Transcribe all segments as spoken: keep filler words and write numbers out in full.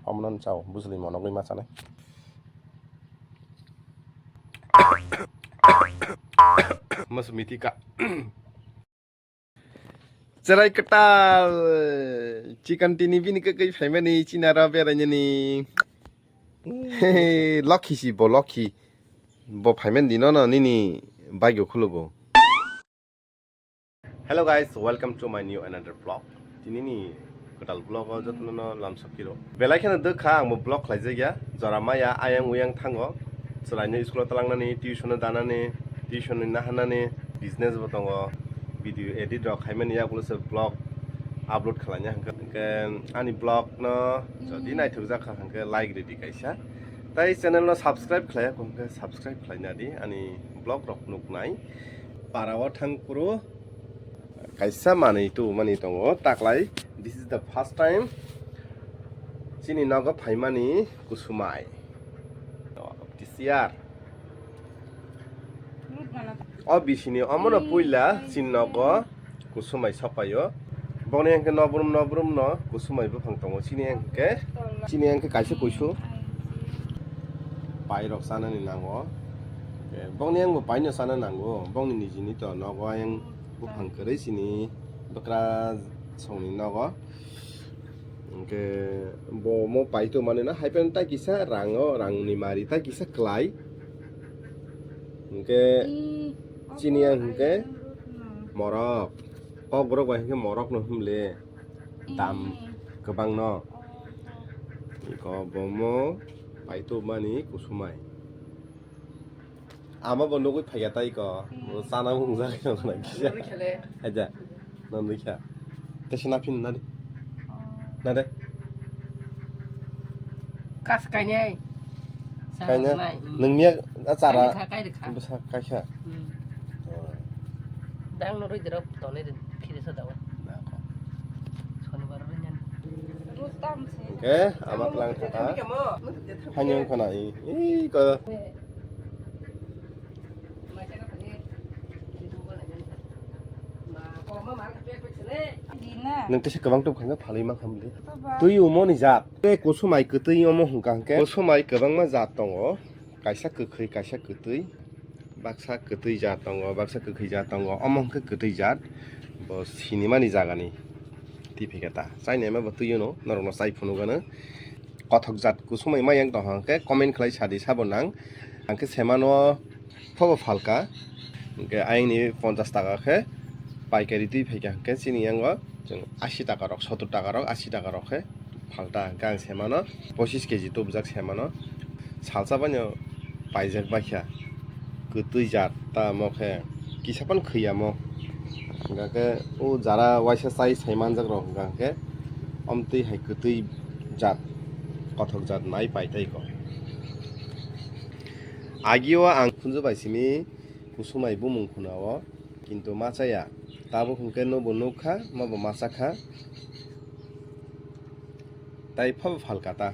Omono chao, bujli monogwi ma chanai. Mas mitika. Cherai kwtal. Chikan tini bini kwkwi phaimani chinaro berainani. Lokhi si bo lokhi. Bo phaimani dino no nini bagyo khulugo. Hello guys, welcome to my new another vlog. Tinini kwtal vlog o jotono no lamsok kiro. Belai kheno dwkha ang bo vlog khlaijak ya. Jora maya ayang uyang thango. Chwraino school o talangnani, tuition o danani, tuition ni nahanani, business bo tongo. Video edit rok khaimani yagulo se vlog upload khlaina hwnkhe, hwnkhe ani vlog no jodi naithokjak kha hwnkhe like ridi kaisa. Tai channel no subscribe khlaiya hwnkhe subscribe khlaina di ani vlog rok nuknai. Para o thang phuru kaisa manwi tubumani tongo taklai. This is the first time chini nogo phaimani kusumai. T C R. O bisini omono puila chini nogo kusumai sopaio. Boni hwnkhe nobrum nobrum no kusumai buphang tongo. Chini hwnkhe, chini hwnkhe kaisa kuisu. Pairok chanani nango. Bongni ang bo paino chana nango. Bongni nijini to nogo ayang buphang kwrwi chini bwkra songni nogo. Hwnkhe bo mo paito manwi no hai phano tai kisa rango, rangni mari tai kisa kwlai. Hwnkhe chini ang hwnkhe morok. Kokborok bai hwnkhe morok no hwnle dam kwbang no. Iko bo mo paito mani kusumai. Ama bo nugwi phaikha tai ko. Bo chana mung jagwi nang khana kisa. Aja. Nang dikha. Tesa na phin na de. Na de. Kas kainai. Kaina. Nang niya achara. Kai kha, kai kha. Bwsa kai kha. Dang no roi dero tone de phiri sa dawa. Sonibar roi nyan. Oke, ama tlang kha. Hanyang khana i. I ko. Nwng tesa kwbang tong kha phalwi ma khamli. Twi umoni jat. Tei kusumai kwtwi omo hwnkha hwnkhe. Kusumai kwbangma jat tongo. Kaisa kwkhwi, kaisa kwtwi. Baksa kwtwi jat tongo, baksa kwkhwi jat tongo. Omo hwnkhe kwtwi jat. Bo sinimani jagani. Twi phikha ta. Chainai ma bo twi ono. Norokno chai phunukgano. Kothok jat kusumai ma yang tong hwnkhe comment khlai sadi sabo nang. Hwnkhe semano phobo phalka. Hwnkhe ayangni ponchash taka khe paikari twi phaikha hwnkhe chini yango chwng ashi taka rok, sottor taka rok, ashi taka rok khe phalta. Hwnkhe ang semano pochish keji tubujak semano salsa baino paijak baikha. Kwtwi jat ta mo khe kisa phano khwi ya mo. Hwnkhe o jara waisa chai sai manjak rok hwnkha hwnkhe omtwi hai kwtwi jat, kothok jat nai pai tai ko. Agio ang khunju bai simi kusumai bumung khuna o, kintu ma chaya. Tabuk hwnkhe nobo nukha, mobo ma chakha. Tai phabo phalka ta.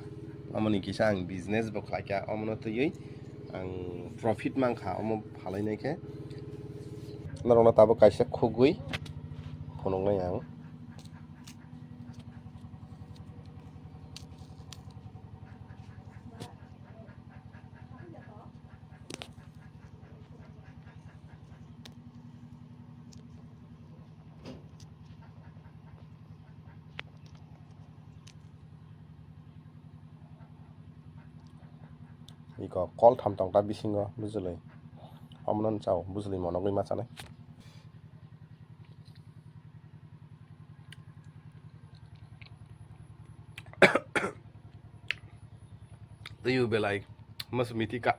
Omoni kisa ang business bo khlaikha, omono twiwi ang profit mankha, omo phalainai khe. Norokno tabuk kaisa khugwi phunuknai ang. Iko kol tham tong ta bisingo bujuli. Omono chao bujuli monogwi ma chanai. Twiwi belai mas mitika.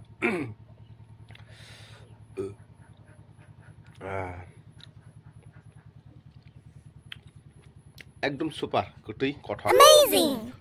Ah. Ekdom super, kwtwi, kothok. Amazing!